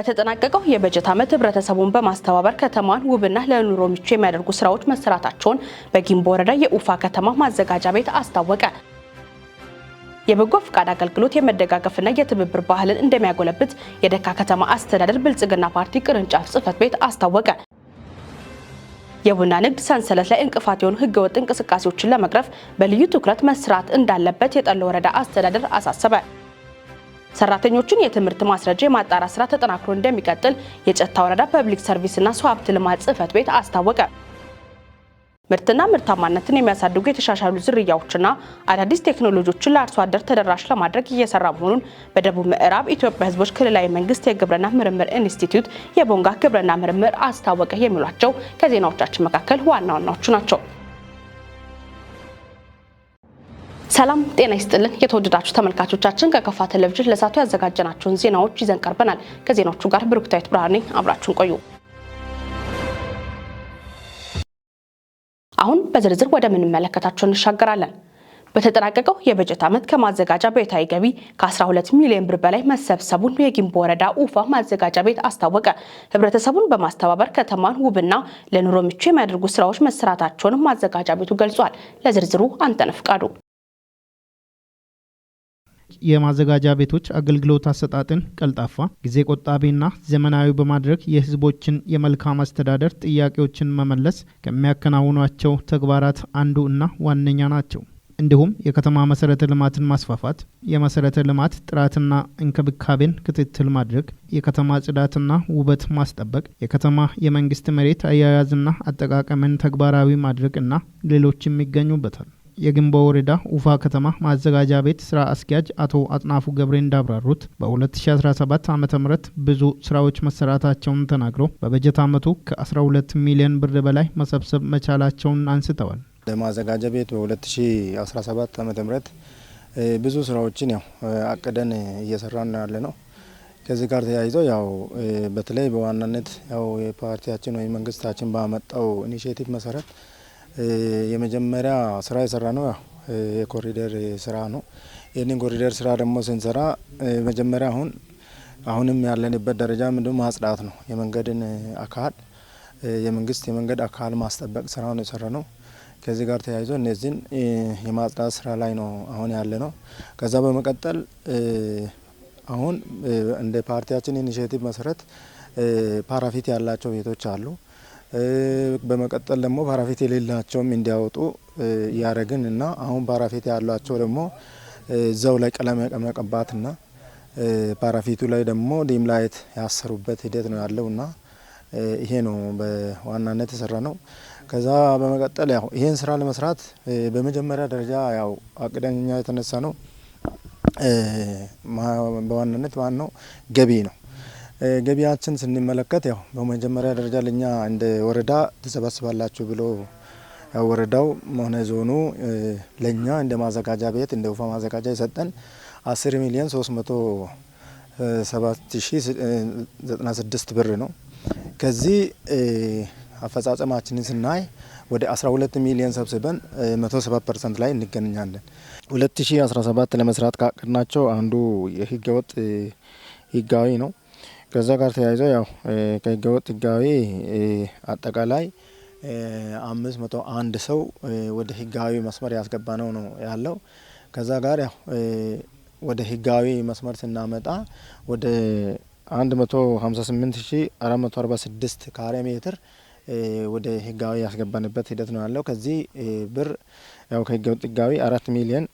በተጠናቀቀው የበጀት ዓመት ህብረተሰቡን በማስተባበር ከተማዋን ውብና ለኑሮ ምቹ የሚያደርጉ ስራዎች መሰራታቸውን በጊምቦ ወረዳ የኡፋ ከተማ ማዘጋጃ ቤት አስታወቀ። የበጎ ፈቃድ አገልግሎት የመደጋገፍና የትብብር ባህልን እንደሚያጎለብት የደካ ከተማ አስተዳደር ብልጽግና ፓርቲ ቅርንጫፍ ጽህፈት ቤት አስታወቀ። የቡና ንግድ ሰንሰለት ላይ እንቅፋት የሆኑ ህገወጥ እንቅስቃሴዎችን ለመቅረፍ በልዩ ትኩረት መስራት እንዳለበት የጠሎ ወረዳ አስተዳደር አሳሰበ። ሰራተኞችን የትምህርት ማስረጃ የማጣራት ስራ ተጠናክሮ እንደሚቀጥል የጨታ ወረዳ ፐብሊክ ሰርቪስና ሰው ሀብት ልማት ጽህፈት ቤት አስታወቀ። ምርትና ምርታማነትን የሚያሳድጉ የተሻሻሉ ዝርያዎችና አዳዲስ ቴክኖሎጂዎችን ለአርሶ አደር ተደራሽ ለማድረግ እየሰራ መሆኑን በደቡብ ምዕራብ ኢትዮጵያ ሕዝቦች ክልላዊ መንግስት የግብርና ምርምር ኢንስቲትዩት የቦንጋ ግብርና ምርምር አስታወቀ። የሚሏቸው ከዜናዎቻችን መካከል ዋና ዋናዎቹ ናቸው። ሰላም ጤና ይስጥልን። የተወደዳችሁ ተመልካቾቻችን፣ ከከፋ ቴሌቪዥን ለሰዓቱ ያዘጋጀናቸውን ዜናዎች ይዘን ቀርበናል። ከዜናዎቹ ጋር ብሩክታዊት ብርሃኔ፣ አብራችሁን ቆዩ። አሁን በዝርዝር ወደምንመለከታቸው እንሻገራለን። በተጠናቀቀው የበጀት ዓመት ከማዘጋጃ ቤታዊ ገቢ ከ12 ሚሊዮን ብር በላይ መሰብሰቡን የጊምቦ ወረዳ ኡፋ ማዘጋጃ ቤት አስታወቀ። ህብረተሰቡን በማስተባበር ከተማን ውብና ለኑሮ ምቹ የሚያደርጉ ስራዎች መሰራታቸውን ማዘጋጃ ቤቱ ገልጿል። ለዝርዝሩ አንተነህ ፍቃዱ። የማዘጋጃ ቤቶች አገልግሎት አሰጣጥን ቀልጣፋ፣ ጊዜ ቆጣቢና ዘመናዊ በማድረግ የህዝቦችን የመልካም አስተዳደር ጥያቄዎችን መመለስ ከሚያከናውኗቸው ተግባራት አንዱ እና ዋነኛ ናቸው። እንዲሁም የከተማ መሰረተ ልማትን ማስፋፋት፣ የመሰረተ ልማት ጥራትና እንክብካቤን ክትትል ማድረግ፣ የከተማ ጽዳትና ውበት ማስጠበቅ፣ የከተማ የመንግስት መሬት አያያዝና አጠቃቀምን ተግባራዊ ማድረግ እና ሌሎችም ይገኙበታል። የግንቦ ወረዳ ኡፋ ከተማ ማዘጋጃ ቤት ስራ አስኪያጅ አቶ አጥናፉ ገብሬ እንዳብራሩት፣ በ2017 ዓ ም ብዙ ስራዎች መሰራታቸውን ተናግረው በበጀት ዓመቱ ከ12 ሚሊዮን ብር በላይ መሰብሰብ መቻላቸውን አንስተዋል። ለማዘጋጃ ቤት በ2017 ዓ ም ብዙ ስራዎችን ያው አቅደን እየሰራን ያለ ነው። ከዚህ ጋር ተያይዞ ያው በተለይ በዋናነት ያው የፓርቲያችን ወይም መንግስታችን ባመጣው initiative መሰረት የመጀመሪያ ስራ የሰራ ነው ያው የኮሪደር ስራ ነው። ይህንን ኮሪደር ስራ ደግሞ ስንሰራ መጀመሪያ አሁንም ያለንበት ደረጃ ምንድነው? ማጽዳት ነው። የመንገድን አካል፣ የመንግስት የመንገድ አካል ማስጠበቅ ስራ ነው የሰራ ነው። ከዚህ ጋር ተያይዞ እነዚህን የማጽዳት ስራ ላይ ነው አሁን ያለ ነው። ከዛ በመቀጠል አሁን እንደ ፓርቲያችን initiative መሰረት ፓራፊት ያላቸው ቤቶች አሉ። በመቀጠል ደግሞ ፓራፊት የሌላቸውም እንዲያወጡ እያደረግን እና አሁን ፓራፊት ያሏቸው ደግሞ እዛው ላይ ቀለም መቀባትና ፓራፊቱ ላይ ደግሞ dim light ያሰሩበት ሂደት ነው ያለው እና ይሄ ነው በዋናነት የሰራ ነው። ከዛ በመቀጠል ያው ይሄን ስራ ለመስራት በመጀመሪያ ደረጃ ያው አቅደን እኛ የተነሳ ነው በዋናነት ዋናው ገቢ ነው። ገቢያችን ስንመለከት ያው በመጀመሪያ ደረጃ ለኛ እንደ ወረዳ ትሰበስባላችሁ ብሎ ያው ወረዳው ሆነ ዞኑ ለኛ እንደ ማዘጋጃ ቤት፣ እንደ ውፋ ማዘጋጃ የሰጠን 10 ሚሊዮን 307,096 ብር ነው። ከዚህ አፈጻጸማችንን ስናይ ወደ 12 ሚሊዮን ሰብስበን 107% ላይ እንገኛለን። 2017 ለመስራት ካቀድናቸው አንዱ የህገወጥ ህጋዊ ነው። ከዛ ጋር ተያይዞ ያው ከህገወጥ ህጋዊ አጠቃላይ 501 ሰው ወደ ህጋዊ መስመር ያስገባ ነው ነው ያለው። ከዛ ጋር ያው ወደ ህጋዊ መስመር ስናመጣ ወደ 158,446 ካሬ ሜትር ወደ ህጋዊ ያስገባንበት ሂደት ነው ያለው። ከዚህ ብር ያው ከህገወጥ ህጋዊ 4 ሚሊዮን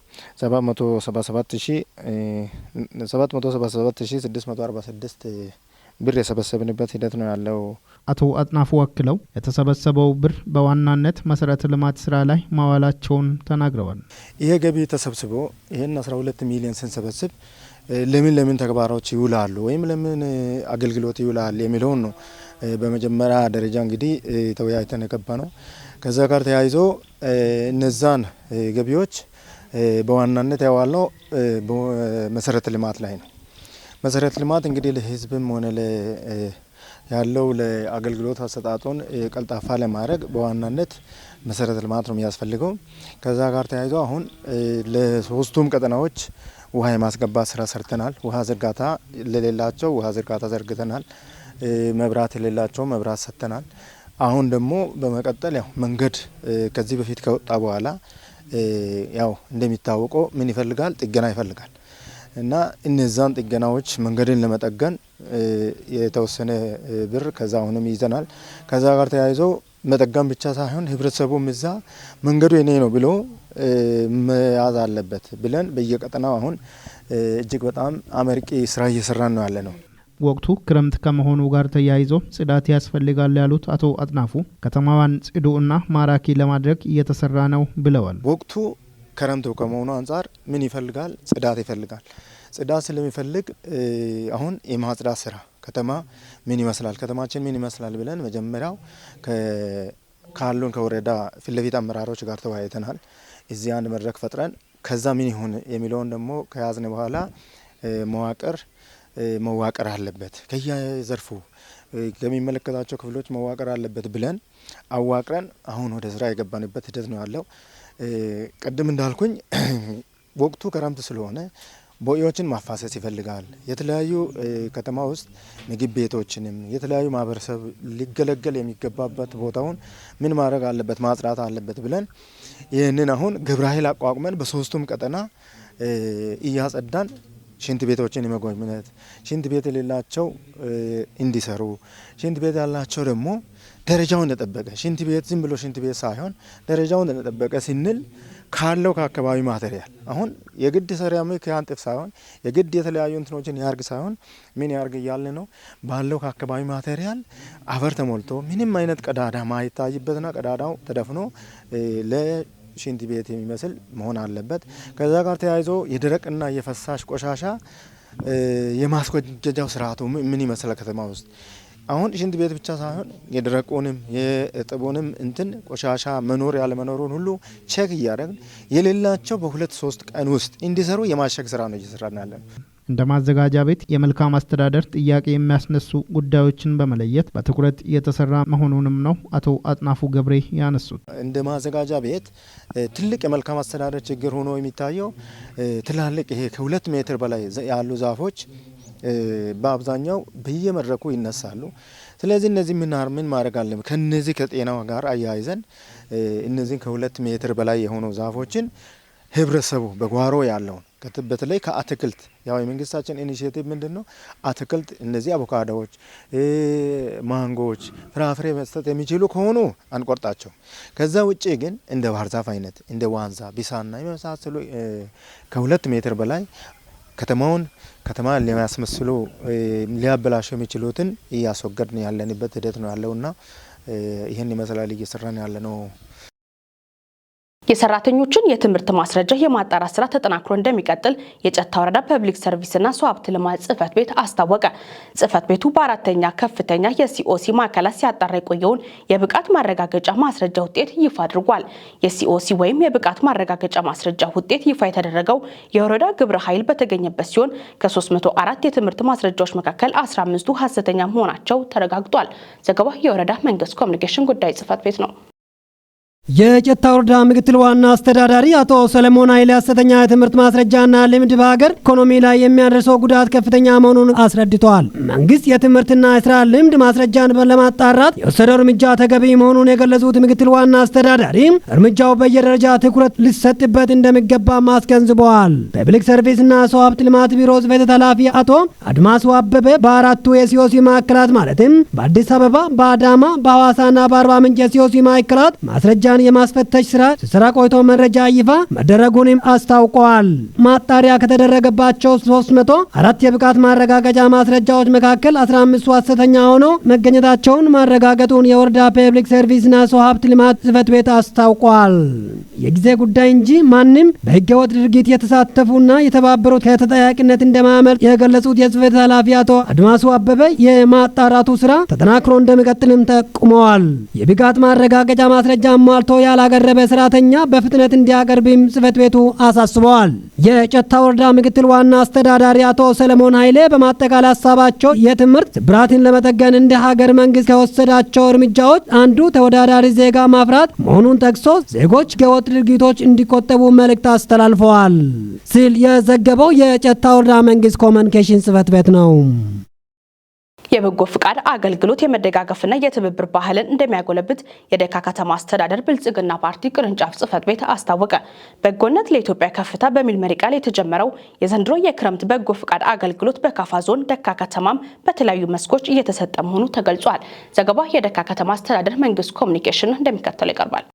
777,646 ብር የሰበሰብንበት ሂደት ነው ያለው። አቶ አጥናፉ አክለው የተሰበሰበው ብር በዋናነት መሰረተ ልማት ስራ ላይ ማዋላቸውን ተናግረዋል። ይሄ ገቢ ተሰብስቦ ይህን 12 ሚሊዮን ስንሰበስብ ለምን ለምን ተግባሮች ይውላሉ ወይም ለምን አገልግሎት ይውላል የሚለውን ነው በመጀመሪያ ደረጃ እንግዲህ ተወያይተን የገባ ነው። ከዛ ጋር ተያይዞ እነዛን ገቢዎች በዋናነት ያዋልነው መሰረተ ልማት ላይ ነው። መሰረተ ልማት እንግዲህ ለህዝብም ሆነ ያለው ለአገልግሎት አሰጣጡን ቀልጣፋ ለማድረግ በዋናነት መሰረተ ልማት ነው የሚያስፈልገው። ከዛ ጋር ተያይዞ አሁን ለሶስቱም ቀጠናዎች ውሃ የማስገባት ስራ ሰርተናል። ውሃ ዝርጋታ ለሌላቸው ውሃ ዝርጋታ ዘርግተናል። መብራት የሌላቸው መብራት ሰጥተናል። አሁን ደግሞ በመቀጠል ያው መንገድ ከዚህ በፊት ከወጣ በኋላ ያው እንደሚታወቀው ምን ይፈልጋል? ጥገና ይፈልጋል። እና እነዛን ጥገናዎች መንገድን ለመጠገን የተወሰነ ብር ከዛ አሁንም ይዘናል። ከዛ ጋር ተያይዞ መጠገን ብቻ ሳይሆን ህብረተሰቡም እዛ መንገዱ የኔ ነው ብሎ መያዝ አለበት ብለን በየቀጠናው አሁን እጅግ በጣም አመርቂ ስራ እየሰራን ነው ያለነው። ወቅቱ ክረምት ከመሆኑ ጋር ተያይዞ ጽዳት ያስፈልጋል ያሉት አቶ አጥናፉ ከተማዋን ጽዱ እና ማራኪ ለማድረግ እየተሰራ ነው ብለዋል። ወቅቱ ክረምቱ ከመሆኑ አንፃር ምን ይፈልጋል? ጽዳት ይፈልጋል። ጽዳት ስለሚፈልግ አሁን የማጽዳት ስራ ከተማ ምን ይመስላል፣ ከተማችን ምን ይመስላል ብለን መጀመሪያው ካሉን ከወረዳ ፊት ለፊት አመራሮች ጋር ተወያይተናል። እዚህ አንድ መድረክ ፈጥረን ከዛ ምን ይሁን የሚለውን ደግሞ ከያዝን በኋላ መዋቅር መዋቅር አለበት፣ ከየዘርፉ ከሚመለከታቸው ክፍሎች መዋቅር አለበት ብለን አዋቅረን አሁን ወደ ስራ የገባንበት ሂደት ነው ያለው። ቅድም እንዳልኩኝ ወቅቱ ክረምት ስለሆነ ቦዮችን ማፋሰስ ይፈልጋል። የተለያዩ ከተማ ውስጥ ምግብ ቤቶችንም የተለያዩ ማህበረሰብ ሊገለገል የሚገባበት ቦታውን ምን ማድረግ አለበት፣ ማጽዳት አለበት ብለን ይህንን አሁን ግብረ ኃይል አቋቁመን በሶስቱም ቀጠና እያጸዳን ሽንት ቤቶችን የመጎብኘት፣ ሽንት ቤት የሌላቸው እንዲሰሩ፣ ሽንት ቤት ያላቸው ደግሞ ደረጃውን እንደጠበቀ፣ ሽንት ቤት ዝም ብሎ ሽንት ቤት ሳይሆን ደረጃውን እንደጠበቀ ስንል ካለው ከአካባቢ material አሁን የግድ ሴራሚክ ያንጥፍ ሳይሆን የግድ የተለያዩ እንትኖችን ያርግ ሳይሆን ምን ያርግ እያልን ነው፣ ባለው ከአካባቢ material አፈር ተሞልቶ ምንም አይነት ቀዳዳ ማይታይበትና ቀዳዳው ተደፍኖ ለሽንት ቤት የሚመስል መሆን አለበት። ከዛ ጋር ተያይዞ የደረቅና የፈሳሽ ቆሻሻ የማስወገጃው ስርዓቱ ምን ይመስላል ከተማ ውስጥ አሁን ሽንት ቤት ብቻ ሳይሆን የደረቁንም የእጥቡንም እንትን ቆሻሻ መኖር ያለ መኖሩን ሁሉ check እያደረግን የሌላቸው በ2-3 ቀን ውስጥ እንዲሰሩ የማሸግ ስራ ነው እየሰራን ያለነው። እንደ ማዘጋጃ ቤት የመልካም አስተዳደር ጥያቄ የሚያስነሱ ጉዳዮችን በመለየት በትኩረት እየተሰራ መሆኑንም ነው አቶ አጥናፉ ገብሬ ያነሱት። እንደ ማዘጋጃ ቤት ትልቅ የመልካም አስተዳደር ችግር ሆኖ የሚታየው ትላልቅ ይሄ ከ2 ሜትር በላይ ያሉ ዛፎች በአብዛኛው በየመድረኩ ይነሳሉ። ስለዚህ እነዚህ ምን ማድረግ አለብን? ከነዚህ ከጤናው ጋር አያይዘን እነዚህን ከ2 ሜትር በላይ የሆኑ ዛፎችን ህብረተሰቡ በጓሮ ያለውን በተለይ ከአትክልት ያው የመንግስታችን initiative ምንድነው? አትክልት እነዚህ አቮካዶዎች፣ ማንጎዎች፣ ፍራፍሬ መስጠት የሚችሉ ከሆኑ አንቆርጣቸው። ከዛ ውጪ ግን እንደ ባህር ዛፍ አይነት እንደ ዋንዛ፣ ቢሳና የመሳሰሉ ከ2 ሜትር በላይ ከተማውን ከተማ ሊያስመስሉ ሊያበላሹ የሚችሉትን እያስወገድን ያለንበት ሂደት ነው ያለውና ይሄን ይመስላል እየሰራን ያለነው። የሰራተኞችን የትምህርት ማስረጃ የማጣራት ስራ ተጠናክሮ እንደሚቀጥል የጨታ ወረዳ ፐብሊክ ሰርቪስና ሰው ሀብት ልማት ጽሕፈት ቤት አስታወቀ። ጽሕፈት ቤቱ በአራተኛ ከፍተኛ የሲኦሲ ማዕከላት ሲያጣራ የቆየውን የብቃት ማረጋገጫ ማስረጃ ውጤት ይፋ አድርጓል። የሲኦሲ ወይም የብቃት ማረጋገጫ ማስረጃ ውጤት ይፋ የተደረገው የወረዳ ግብረ ኃይል በተገኘበት ሲሆን ከ304 የትምህርት ማስረጃዎች መካከል 15ቱ ሐሰተኛ መሆናቸው ተረጋግጧል። ዘገባው የወረዳ መንግስት ኮሚኒኬሽን ጉዳይ ጽሕፈት ቤት ነው። የጨታ ወረዳ ምክትል ዋና አስተዳዳሪ አቶ ሰለሞን ኃይሌ ሐሰተኛ የትምህርት ማስረጃና ልምድ በሀገር ኢኮኖሚ ላይ የሚያደርሰው ጉዳት ከፍተኛ መሆኑን አስረድተዋል። መንግስት የትምህርትና የስራ ልምድ ማስረጃን ለማጣራት የወሰደው እርምጃ ተገቢ መሆኑን የገለጹት ምክትል ዋና አስተዳዳሪ እርምጃው በየደረጃ ትኩረት ሊሰጥበት እንደሚገባም አስገንዝበዋል። ፐብሊክ ሰርቪስና ሰው ሀብት ልማት ቢሮ ጽሕፈት ቤት ኃላፊ አቶ አድማሱ አበበ በአራቱ የሲኦሲ ማዕከላት ማለትም በአዲስ አበባ፣ በአዳማ፣ በሐዋሳና በአርባ ምንጭ የሲኦሲ ማዕከላት ማስረጃን የማስፈተሽ ስራ ሲሰራ ቆይቶ መረጃ ይፋ መደረጉንም አስታውቀዋል። ማጣሪያ ከተደረገባቸው 304 የብቃት ማረጋገጫ ማስረጃዎች መካከል 15ቱ ሐሰተኛ ሆነው መገኘታቸውን ማረጋገጡን የወረዳ ፐብሊክ ሰርቪስና ሰው ሀብት ልማት ጽሕፈት ቤት አስታውቋል። የጊዜ ጉዳይ እንጂ ማንም በህገወጥ ድርጊት የተሳተፉና የተባበሩት ከተጠያቂነት እንደማያመልጥ የገለጹት የጽሕፈት ኃላፊ አቶ አድማሱ አበበ የማጣራቱ ስራ ተጠናክሮ እንደሚቀጥልም ጠቁመዋል። የብቃት ማረጋገጫ ማስረጃ አሟልቶ አሟልቶ ያላቀረበ ሰራተኛ በፍጥነት እንዲያቀርብም ጽሕፈት ቤቱ አሳስበዋል። የጨታ ወረዳ ምክትል ዋና አስተዳዳሪ አቶ ሰለሞን ኃይሌ በማጠቃለያ ሀሳባቸው የትምህርት ስብራትን ለመጠገን እንደ ሀገር መንግስት ከወሰዳቸው እርምጃዎች አንዱ ተወዳዳሪ ዜጋ ማፍራት መሆኑን ጠቅሶ ዜጎች ከወጥ ድርጊቶች እንዲቆጠቡ መልእክት አስተላልፈዋል ሲል የዘገበው የጨታ ወረዳ መንግስት ኮሚኒኬሽን ጽሕፈት ቤት ነው። የበጎ ፍቃድ አገልግሎት የመደጋገፍና የትብብር ባህልን እንደሚያጎለብት የደካ ከተማ አስተዳደር ብልጽግና ፓርቲ ቅርንጫፍ ጽሕፈት ቤት አስታወቀ። በጎነት ለኢትዮጵያ ከፍታ በሚል መሪ ቃል የተጀመረው የዘንድሮ የክረምት በጎ ፍቃድ አገልግሎት በካፋ ዞን ደካ ከተማም በተለያዩ መስኮች እየተሰጠ መሆኑ ተገልጿል። ዘገባ የደካ ከተማ አስተዳደር መንግስት ኮሚኒኬሽን እንደሚከተለው ይቀርባል።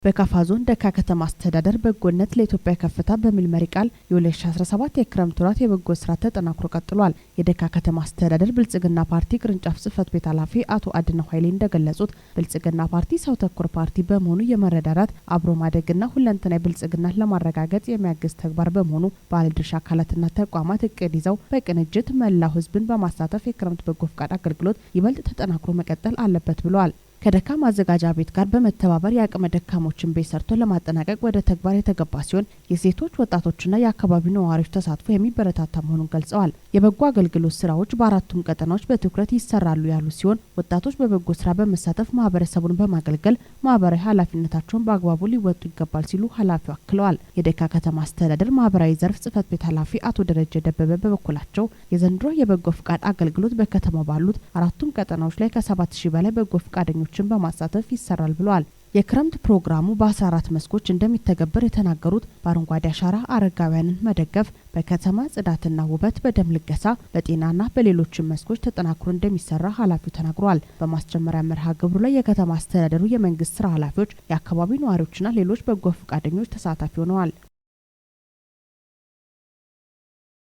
በካፋ ዞን ደካ ከተማ አስተዳደር በጎነት ለኢትዮጵያ ከፍታ በሚል መሪ ቃል የ2017 የክረምት ወራት የበጎ ስራ ተጠናክሮ ቀጥሏል። የደካ ከተማ አስተዳደር ብልጽግና ፓርቲ ቅርንጫፍ ጽሕፈት ቤት ኃላፊ አቶ አድነው ኃይሌ እንደገለጹት ብልጽግና ፓርቲ ሰው ተኮር ፓርቲ በመሆኑ የመረዳዳት፣ አብሮ ማደግና ሁለንተናዊ ብልጽግናን ለማረጋገጥ የሚያግዝ ተግባር በመሆኑ ባለድርሻ አካላትና ተቋማት እቅድ ይዘው በቅንጅት መላው ሕዝብን በማሳተፍ የክረምት በጎ ፍቃድ አገልግሎት ይበልጥ ተጠናክሮ መቀጠል አለበት ብለዋል። ከደካ ማዘጋጃ ቤት ጋር በመተባበር የአቅመ ደካሞችን ቤት ሰርቶ ለማጠናቀቅ ወደ ተግባር የተገባ ሲሆን የሴቶች፣ ወጣቶችና የአካባቢው ነዋሪዎች ተሳትፎ የሚበረታታ መሆኑን ገልጸዋል። የበጎ አገልግሎት ስራዎች በአራቱም ቀጠናዎች በትኩረት ይሰራሉ ያሉ ሲሆን ወጣቶች በበጎ ስራ በመሳተፍ ማህበረሰቡን በማገልገል ማህበራዊ ኃላፊነታቸውን በአግባቡ ሊወጡ ይገባል ሲሉ ኃላፊው አክለዋል። የደካ ከተማ አስተዳደር ማህበራዊ ዘርፍ ጽሕፈት ቤት ኃላፊ አቶ ደረጀ ደበበ በበኩላቸው የዘንድሮ የበጎ ፍቃድ አገልግሎት በከተማው ባሉት አራቱም ቀጠናዎች ላይ ከ7000 በላይ በጎ ፍቃደኞች በማሳተፍ ይሰራል ብለዋል። የክረምት ፕሮግራሙ በ14 መስኮች እንደሚተገበር የተናገሩት በአረንጓዴ አሻራ አረጋውያንን መደገፍ፣ በከተማ ጽዳትና ውበት፣ በደም ልገሳ፣ በጤናና በሌሎችም መስኮች ተጠናክሮ እንደሚሰራ ኃላፊው ተናግረዋል። በማስጀመሪያ መርሃ ግብሩ ላይ የከተማ አስተዳደሩ የመንግስት ስራ ኃላፊዎች፣ የአካባቢው ነዋሪዎችና ሌሎች በጎ ፈቃደኞች ተሳታፊ ሆነዋል።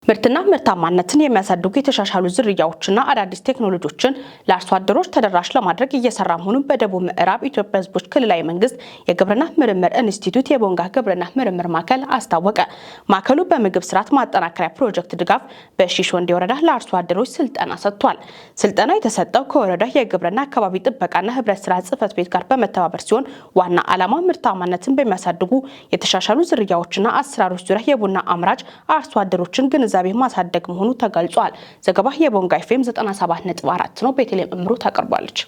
ምርትና ምርታማነትን የሚያሳድጉ የተሻሻሉ ዝርያዎችና አዳዲስ ቴክኖሎጂዎችን ለአርሶ አደሮች ተደራሽ ለማድረግ እየሰራ መሆኑን በደቡብ ምዕራብ ኢትዮጵያ ሕዝቦች ክልላዊ መንግስት የግብርና ምርምር ኢንስቲትዩት የቦንጋ ግብርና ምርምር ማዕከል አስታወቀ። ማዕከሉ በምግብ ስርዓት ማጠናከሪያ ፕሮጀክት ድጋፍ በሺሾንዴ ወረዳ ለአርሶ አደሮች ስልጠና ሰጥቷል። ስልጠና የተሰጠው ከወረዳ የግብርና አካባቢ ጥበቃና ህብረት ስራ ጽሕፈት ቤት ጋር በመተባበር ሲሆን ዋና ዓላማ ምርታማነትን በሚያሳድጉ የተሻሻሉ ዝርያዎችና አሰራሮች ዙሪያ የቡና አምራች አርሶ አደሮችን ግንዛቤ ማሳደግ መሆኑ ተገልጿል። ዘገባ የቦንጋ ኤፍኤም 97.4 ነው። ቤተልሔም እምሩ ታቀርባለች።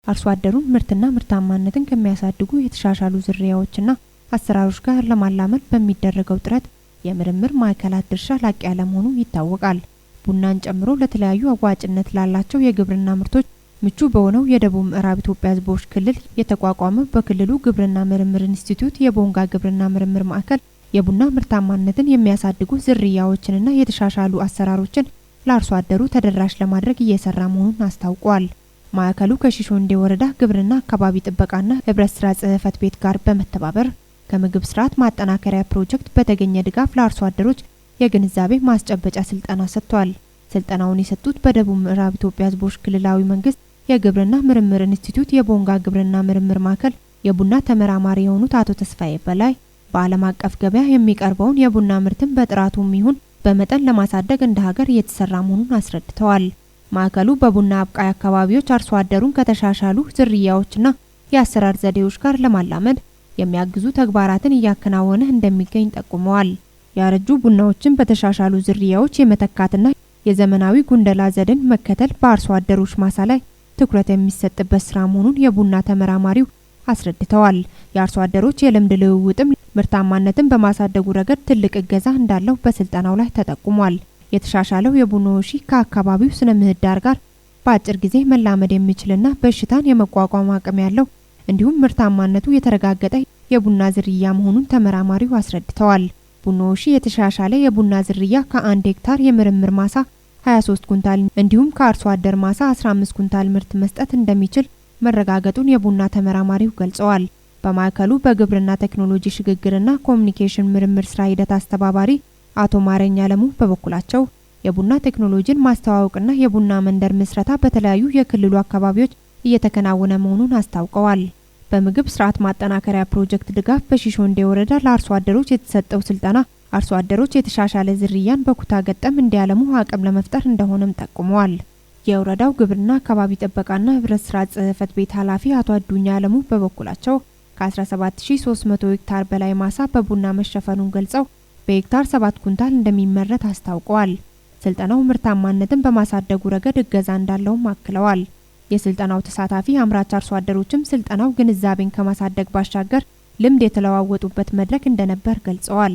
አርሶ አደሩን ምርትና ምርታማነትን ከሚያሳድጉ የተሻሻሉ ዝርያዎችና አሰራሮች ጋር ለማላመድ በሚደረገው ጥረት የምርምር ማዕከላት ድርሻ ላቅ ያለ መሆኑ ይታወቃል። ቡናን ጨምሮ ለተለያዩ አዋጭነት ላላቸው የግብርና ምርቶች ምቹ በሆነው የደቡብ ምዕራብ ኢትዮጵያ ሕዝቦች ክልል የተቋቋመው በክልሉ ግብርና ምርምር ኢንስቲትዩት የቦንጋ ግብርና ምርምር ማዕከል የቡና ምርታማነትን የሚያሳድጉ ዝርያዎችንና የተሻሻሉ አሰራሮችን ለአርሶ አደሩ ተደራሽ ለማድረግ እየሰራ መሆኑን አስታውቋል። ማዕከሉ ከሺሾንዴ ወረዳ ግብርና አካባቢ ጥበቃና ህብረት ስራ ጽሕፈት ቤት ጋር በመተባበር ከምግብ ስርዓት ማጠናከሪያ ፕሮጀክት በተገኘ ድጋፍ ለአርሶ አደሮች የግንዛቤ ማስጨበጫ ስልጠና ሰጥቷል። ስልጠናውን የሰጡት በደቡብ ምዕራብ ኢትዮጵያ ሕዝቦች ክልላዊ መንግስት የግብርና ምርምር ኢንስቲትዩት የቦንጋ ግብርና ምርምር ማዕከል የቡና ተመራማሪ የሆኑት አቶ ተስፋዬ በላይ በዓለም አቀፍ ገበያ የሚቀርበውን የቡና ምርትን በጥራቱም ይሁን በመጠን ለማሳደግ እንደ ሀገር እየተሰራ መሆኑን አስረድተዋል። ማዕከሉ በቡና አብቃይ አካባቢዎች አርሶ አደሩን ከተሻሻሉ ዝርያዎችና የአሰራር ዘዴዎች ጋር ለማላመድ የሚያግዙ ተግባራትን እያከናወነ እንደሚገኝ ጠቁመዋል። ያረጁ ቡናዎችን በተሻሻሉ ዝርያዎች የመተካትና የዘመናዊ ጉንደላ ዘዴን መከተል በአርሶ አደሮች ማሳ ላይ ትኩረት የሚሰጥበት ስራ መሆኑን የቡና ተመራማሪው አስረድተዋል። የአርሶ አደሮች የልምድ ልውውጥም ምርታማነትን በማሳደጉ ረገድ ትልቅ እገዛ እንዳለው በስልጠናው ላይ ተጠቁሟል። የተሻሻለው የቡና ወሺ ከአካባቢው ስነ ምህዳር ጋር በአጭር ጊዜ መላመድ የሚችልና በሽታን የመቋቋም አቅም ያለው እንዲሁም ምርታማነቱ የተረጋገጠ የቡና ዝርያ መሆኑን ተመራማሪው አስረድተዋል። ቡና ወሺ የተሻሻለ የቡና ዝርያ ከአንድ ሄክታር የምርምር ማሳ 23 ኩንታል እንዲሁም ከአርሶ አደር ማሳ 15 ኩንታል ምርት መስጠት እንደሚችል መረጋገጡን የቡና ተመራማሪው ገልጸዋል። በማዕከሉ በግብርና ቴክኖሎጂ ሽግግርና ኮሚኒኬሽን ምርምር ስራ ሂደት አስተባባሪ አቶ ማረኝ አለሙ በበኩላቸው የቡና ቴክኖሎጂን ማስተዋወቅና የቡና መንደር ምስረታ በተለያዩ የክልሉ አካባቢዎች እየተከናወነ መሆኑን አስታውቀዋል። በምግብ ስርዓት ማጠናከሪያ ፕሮጀክት ድጋፍ በሺሾንዴ ወረዳ ለአርሶ አደሮች የተሰጠው ስልጠና አርሶ አደሮች የተሻሻለ ዝርያን በኩታ ገጠም እንዲያለሙ አቅም ለመፍጠር እንደሆነም ጠቁመዋል። የወረዳው ግብርና አካባቢ ጥበቃና ህብረት ስራ ጽህፈት ቤት ኃላፊ አቶ አዱኛ አለሙ በበኩላቸው ከ17300 ሄክታር በላይ ማሳ በቡና መሸፈኑን ገልጸው በሄክታር 7 ኩንታል እንደሚመረት አስታውቀዋል። ስልጠናው ምርታማነትን በማሳደጉ ረገድ እገዛ እንዳለውም አክለዋል። የስልጠናው ተሳታፊ አምራች አርሶ አደሮችም ስልጠናው ግንዛቤን ከማሳደግ ባሻገር ልምድ የተለዋወጡበት መድረክ እንደነበር ገልጸዋል።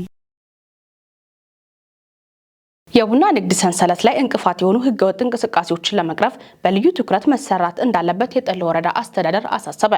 የቡና ንግድ ሰንሰለት ላይ እንቅፋት የሆኑ ህገወጥ እንቅስቃሴዎችን ለመቅረፍ በልዩ ትኩረት መሰራት እንዳለበት የጠሎ ወረዳ አስተዳደር አሳሰበ።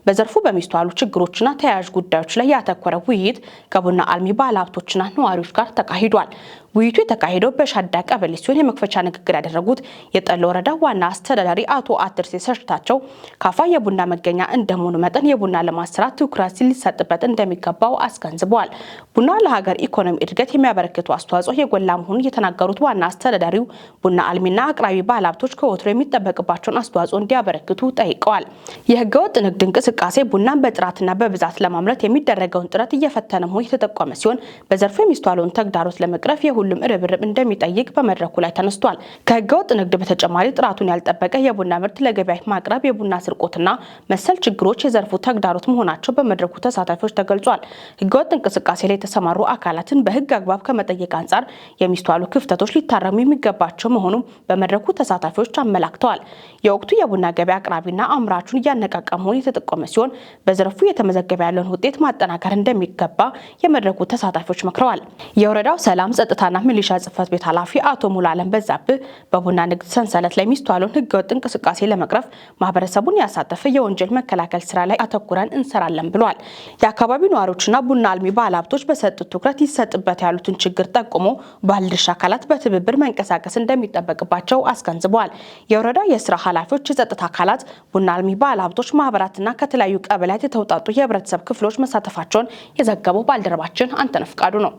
በዘርፉ በሚስተዋሉ ችግሮችና ተያያዥ ጉዳዮች ላይ ያተኮረ ውይይት ከቡና አልሚ ባለሀብቶችና ነዋሪዎች ጋር ተካሂዷል። ውይይቱ የተካሄደው በሻዳ ቀበሌ ሲሆን የመክፈቻ ንግግር ያደረጉት የጠሎ ወረዳ ዋና አስተዳዳሪ አቶ አትርሴ ሰርታቸው ካፋ የቡና መገኛ እንደመሆኑ መጠን የቡና ልማት ስራ ትኩረት ሊሰጥበት እንደሚገባው አስገንዝበዋል። ቡና ለሀገር ኢኮኖሚ እድገት የሚያበረክቱ አስተዋጽኦ የጎላ መሆኑን የተናገሩት ዋና አስተዳዳሪው ቡና አልሚና አቅራቢ ባለሀብቶች ከወትሮ የሚጠበቅባቸውን አስተዋጽኦ እንዲያበረክቱ ጠይቀዋል። የህገወጥ ንግድ እንቅስቃሴ ቡናን በጥራትና በብዛት ለማምረት የሚደረገውን ጥረት እየፈተነ መሆኑ የተጠቆመ ሲሆን በዘርፉ የሚስተዋለውን ተግዳሮት ለመቅረፍ የሁሉም ርብርብ እንደሚጠይቅ በመድረኩ ላይ ተነስቷል። ከህገወጥ ንግድ በተጨማሪ ጥራቱን ያልጠበቀ የቡና ምርት ለገበያ ማቅረብ፣ የቡና ስርቆትና መሰል ችግሮች የዘርፉ ተግዳሮት መሆናቸው በመድረኩ ተሳታፊዎች ተገልጿል። ህገወጥ እንቅስቃሴ ላይ የተሰማሩ አካላትን በህግ አግባብ ከመጠየቅ አንጻር የሚስተዋሉ ክፍተቶች ሊታረሙ የሚገባቸው መሆኑን በመድረኩ ተሳታፊዎች አመላክተዋል። የወቅቱ የቡና ገበያ አቅራቢና አምራቹን እያነቃቃ መሆኑ የተጠቆመ ሲሆን በዘርፉ የተመዘገበ ያለውን ውጤት ማጠናከር እንደሚገባ የመድረኩ ተሳታፊዎች መክረዋል። የወረዳው ሰላም ጸጥታና ሚሊሻ ጽሕፈት ቤት ኃላፊ አቶ ሙሉዓለም በዛብህ በቡና ንግድ ሰንሰለት ላይ የሚስተዋለውን ህገወጥ እንቅስቃሴ ለመቅረፍ ማህበረሰቡን ያሳተፈ የወንጀል መከላከል ስራ ላይ አተኩረን እንሰራለን ብሏል። የአካባቢው ነዋሪዎችና ቡና አልሚ ባለሀብቶች በሰጡት ትኩረት ይሰጥበት ያሉትን ችግር ጠቁሞ ባለድርሻ አካላት በትብብር መንቀሳቀስ እንደሚጠበቅባቸው አስገንዝበዋል። የወረዳ የስራ ኃላፊዎች፣ የጸጥታ አካላት፣ ቡና አልሚ ባለሀብቶች ማህበራትና ከተለያዩ ቀበሌያት የተውጣጡ የህብረተሰብ ክፍሎች መሳተፋቸውን የዘገበው ባልደረባችን አንተነህ ፍቃዱ ነው።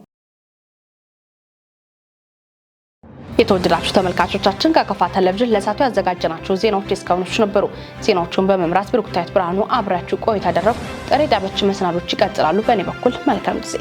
የተወደዳችሁ ተመልካቾቻችን ከከፋ ቴሌቪዥን ለሰዓቱ ያዘጋጀናቸው ዜናዎች እስካሁኖቹ ነበሩ። ዜናዎቹን በመምራት ብሩክታዊት ብርሃኑ አብራችሁ ቆይታ አደረኩ። ቀሪ ጣቢያችን መሰናዶች ይቀጥላሉ። በእኔ በኩል መልካም ጊዜ።